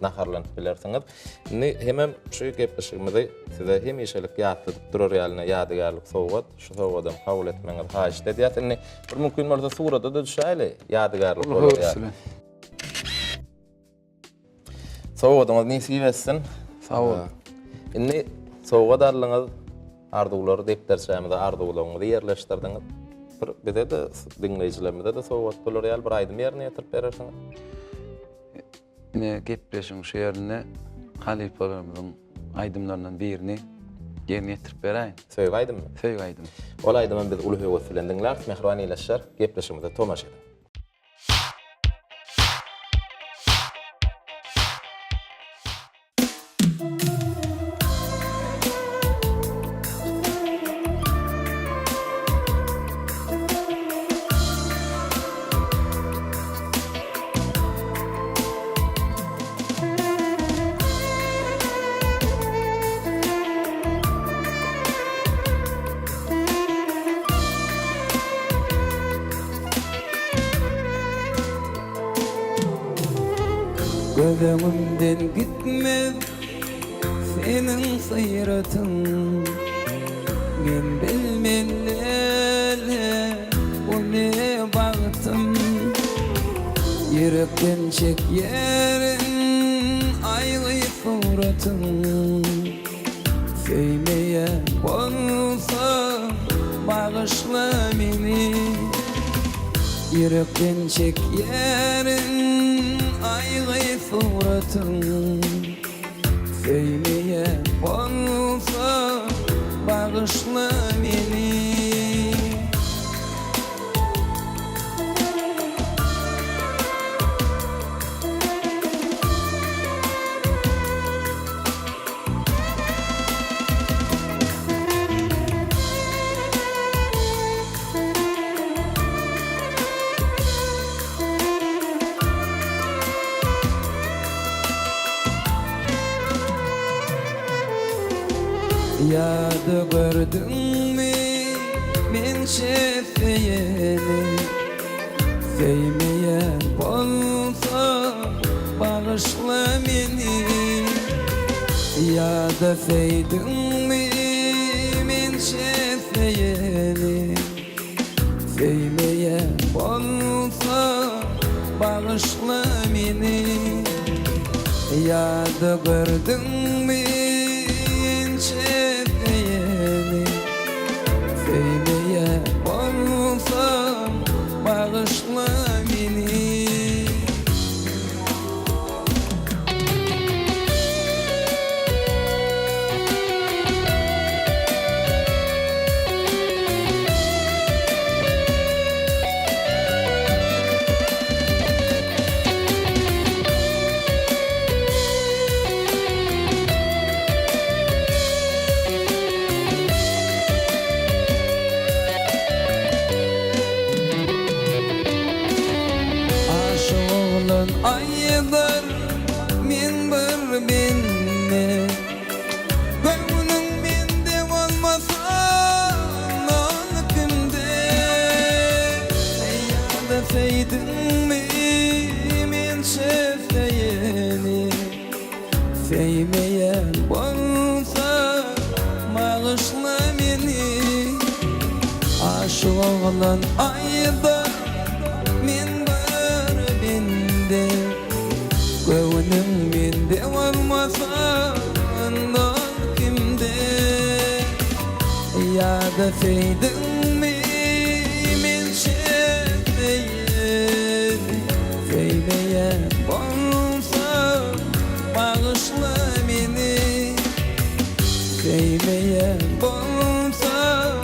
naharlanyp bilersiňiz. Indi hemem şu gepleşigimizi size hemişelik ýatladyp durar ýalyna ýadygärlik sowgat, şu sowgadam kabul etmegiňizi haýyşt edýäs. Indi bir mümkin bolsa surata-da düşäýeli, ýadygärlik bolar ýaly. Sowgadyňyz nesip etsin. Sag boluň. Indi sowgat aldyňyz, arzuwlary depderçämize arzuwlaryňyzy ýerleşdirdiňiz. Bir bize-de, diňleýjilerimize-de sowgat bolar ýaly bir aýdym ýerine ýetirip berersiňiz. Ine gepleşigiň şu ýerinde halypalarymyzyň aýdymlaryndan birini ýerine ýetirip beräýin. Söýgi aýdymymy? Söýgi aýdymy. Ol aýdymam biz uly höwes bilen diňläris. Mähriban ildeşler, gepleşigimize tomaşa ediň. Göz öňümden gitmez seniň syratyň Men bilmelile bu ne bagtym Ýürekden çekýärin aýly suratyň Söýmeýän bolsam bagyşla meni Ýürekden çekýärin aýgy suratyň Söýmeýän bolsam bagyşla meni. Ýa-da gördüňmi men şefeýeni Söýmeýän bolsam bagyşla meni Ýa-da söýdüňmi men şefeýeni Söýmeýän bolsam bagyşla meni Ýa-da gördüňmi inçe söýeni Söýmeýän bolsam bagyşla meni. Aşyk oglan aýdar men bir bende Göwnüň mende bolmasa ol kimde Ýa-da söýdüňmi men söýeni Söýmeýän bolsa bagyşla meni Aşyk oglan aýdar men bir bende Göwnüň mende bolmasa onda kimde Ýa-da söýdüňmi men şeýleýin Söýmeýän bolsam bagyşla meni Söýmeýän bolsam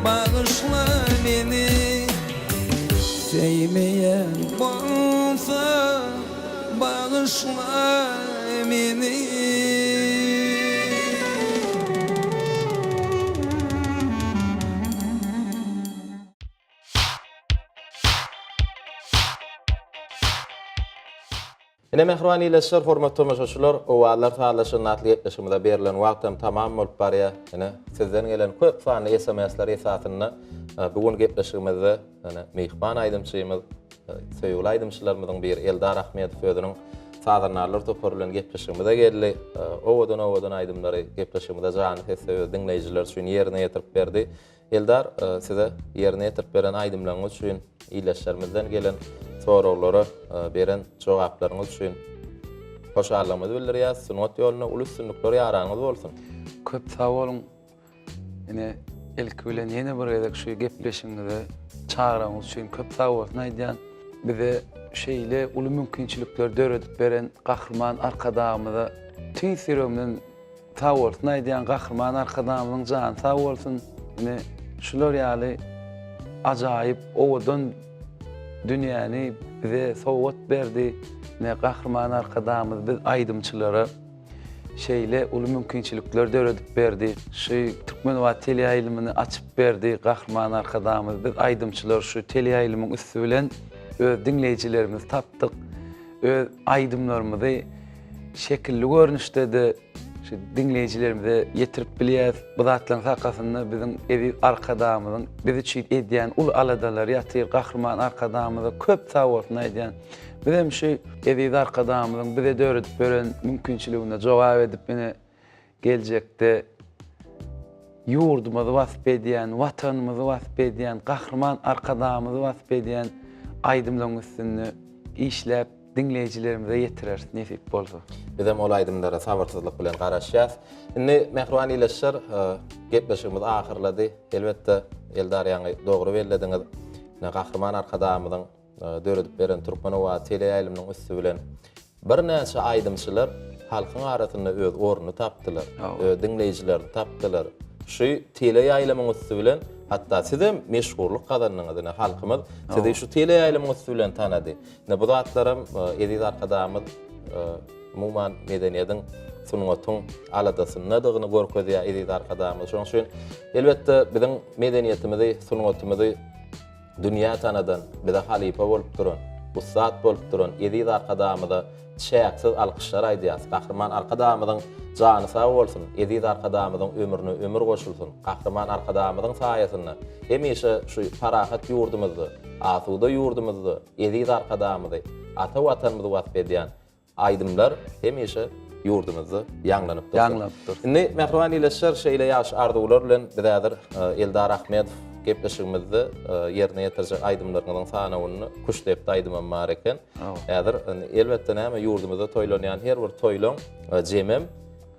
bagyşla meni Söýmeýän bolsam bagyşla meni. Ine mähriban ildeşler, hormatly tomaşaçylar, Owazlar sazlaşygyny atly gepleşigimize berlen wagt hem tamam bolup barýar. Ine, sizden gelen köp sanly SMS-ler esasynda e, bu gün gepleşigimizde ine, myhman aýdymçymyz, e, söýgüli aýdymçylarymyzyň biri Eldar Ahmedow özüniň sazandarlar topary bilen gepleşigimize geldi. E, owadan-owadan aýdymlary gepleşigimize janly sesde öz diňleýjiler üçin ýerine ýetirip berdi. Eldar, size ýerine ýetirip beren aýdymlaryňyz üçin, ildeşlerimizden gelen soraglara beren jogaplaryňyz üçin hoşallygymyzy bildirýäris. Sungat ýolunda uly üstünlikler ýaranyňyz bolsun! Köp sag boluň. Ine, ilki bilen ýene bir gezek şu gepleşigiňize çagyranyňyz üçin köp sag bolsun aýdýan. Bize şeýle uly mümkinçilikleri döredip beren Gahryman Arkadagymyza tüýs ýüregimden Sag bolsun aýdýan Gahryman Arkadagymyzyň jany sag bolsun. Ine şular ýaly ajaýyp owadan dünýäni bize sowgat berdi. Ine Gahryman Arkadagymyz biz aýdymçylara şeýle uly mümkinçilikler döredip berdi. Şu Türkmenabat teleýaýlymyny açyp berdi Gahryman Arkadagymyz. Biz aýdymçylar şu teleýaýlymyň üsti bilen öz diňleýjilerimizi tapdyk. Öz aýdymlarymyzy şekilli görnüşde-de. şu diňleýjilerimize ýetirip bilýäs. Bu zatlaryň sakasynda biziň eziz Arkadagymyzyň biz üçin edýän uly aladalary ýatyr. Gahryman Arkadagymyza köp sag bolsun aýdýan. Bizem şu eziz Arkadagymyzyň bize döredip beren mümkinçiligine jogap edip ine geljekde ýurdumyzy wasp edýän, Watanymyzy wasp edýän, Gahryman Arkadagymyzy wasp edýän aýdymlaryň üstünde işläp diňleýjilerimize ýetireris nesip bolsa. Bizem ol aýdymlara sabyrsyzlyk bilen garaşýas. Indi mähriban ildeşler, gepleşigimiz ahyrlady. Elbetde, Eldar ýaňy dogry bellediňiz. Ine, Gahryman Arkadagymyzyň döredip beren Türkmen owazy teleýaýlymynyň üsti bilen birnäçe aýdymçylar halkyň arasynda öz ornuny tapdylar, öz diňleýjilerini tapdylar. Şu teleýaýlymyň üsti bilen hatda sizem meşhurlyk gazandyňyz. Ine, halkymyz sizi şu teleýaýlymyň üsti bilen tanady. Ine, bu zatlaram eziz Arkadagymyz umuman medeniýetiň, sungatyň aladasyndadygyny görkezýär eziz Arkadagymyz. Şonuň üçin, elbetde, biziň medeniýetimizi, sungatymyzy dünýä tanadan, bize halypa bolup duran, ussat bolup duran eziz Arkadagymyza çäksiz alkyşlar aýdýarys. Gahryman Arkadagymyzyň jany sag bolsun, eziz Arkadagymyzyň ömrüne ömür goşulsyn! Gahryman Arkadagymyzyň saýasynda hemişe şu parahat ýurdumyzda, asuda ýurdumyzda eziz Arkadagymyzy, ata Watanymyzy wasp edýän aýdymlar hemişe ýurdumyzda ýaňlanyp dursun. Ýaňlanyp dursun. Indi mähriban ildeşler şeýle ýagşy arzuwlar bilen biz häzir Eldar Ahmedow gepleşigimizde ýerine ýetirjek aýdymlaryňyzyň sanawynda Küştdepdi aýdymam bar eken. Häzir elbetde näme ýurdumyzda toýlanýan her bir toýlaň jemem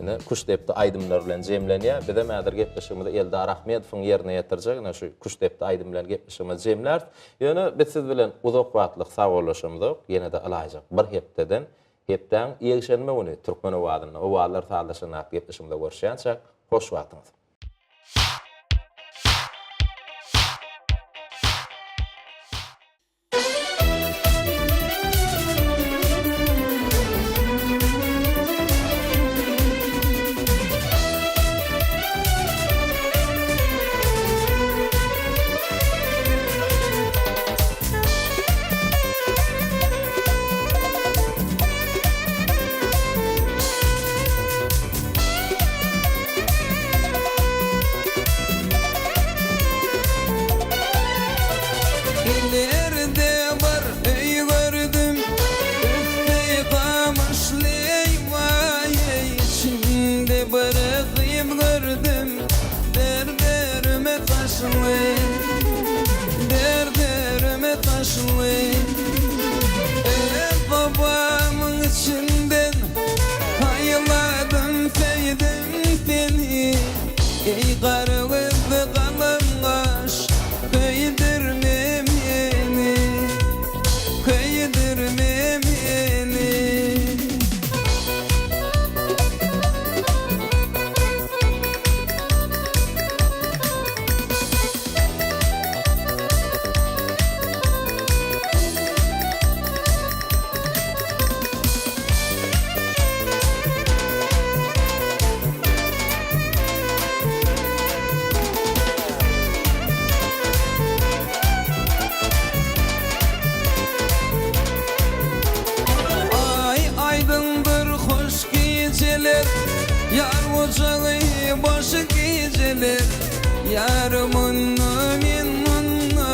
ine Küştdepdi aýdymlar bilen jemlenýär. Bizem häzir gepleşigimizi Eldar Ahmedowyň ýerine ýetirjek ine şu Küştdepdi aýdym bilen gepleşigimizi jemläris. Ýöne biz siz bilen uzak wagtlyk sagbollaşamyzok, ýene-de ylaýjak bir hepdeden, hepdäň ýekşenbe güni Türkmen owazynda Owazlar sazlaşan atly gepleşigimizde görüşýänçäk, hoş wagtyňyz! Ilerde bir öý gördüm, üsti gamyşly eý-waý-eý, içinde bir gyz gördüm. Derderime taşly, derderime taşly Öz obamyň içinden saýladym söýdüm seni Eý gara gözli galam gaş köýdürme meni, köýdürme meni. Aý aýdyňdyr hoş gijeler, Ýar gujagy boş gijeler. Ýar munda men munda,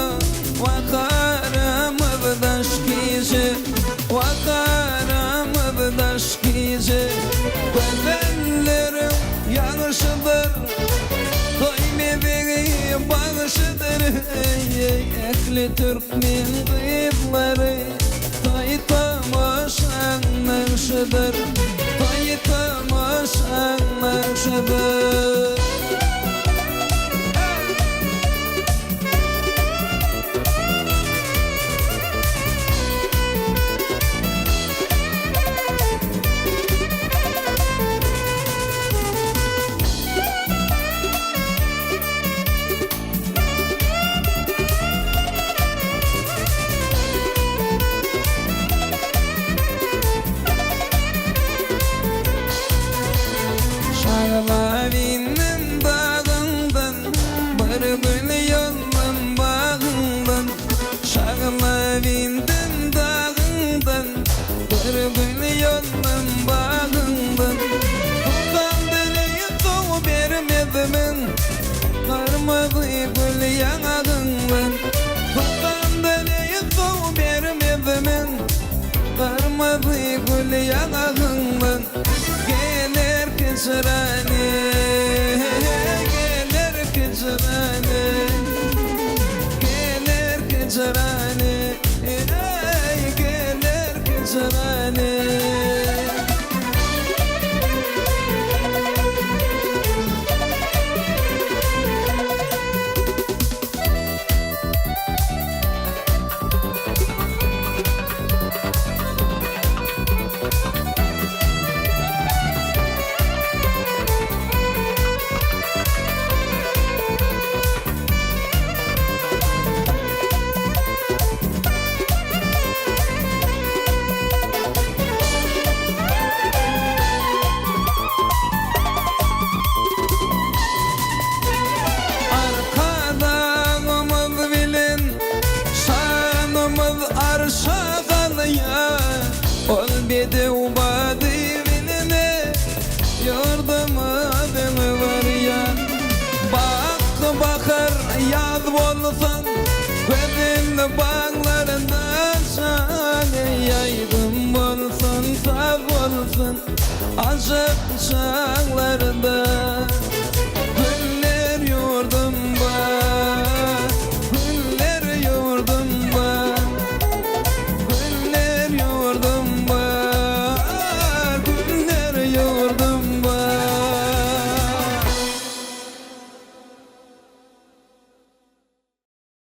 Wah aramyz daş gije, Wah aramyz daş gije. Gözelleriň ýagşydyr, Toý bezegi bagşydyr, Eý, ähli türkmen gyzlary. Toý tomaşaň nagşydyr, Toý tomaşaň nagşydyr. Şaglabin. Ýaňagyňdan geler kejirani Geler kejirani Geler kejirani Eý geler kejirani. Arkadagymyz bilen şanymyz arşa galýar, Ol bedew bady bilen ýurdumyz öňe barýar. Bak bahar ýaz bolsun, gözel baglarynda şaly Aýdym bolsun, saz bolsun, ajap çaglar.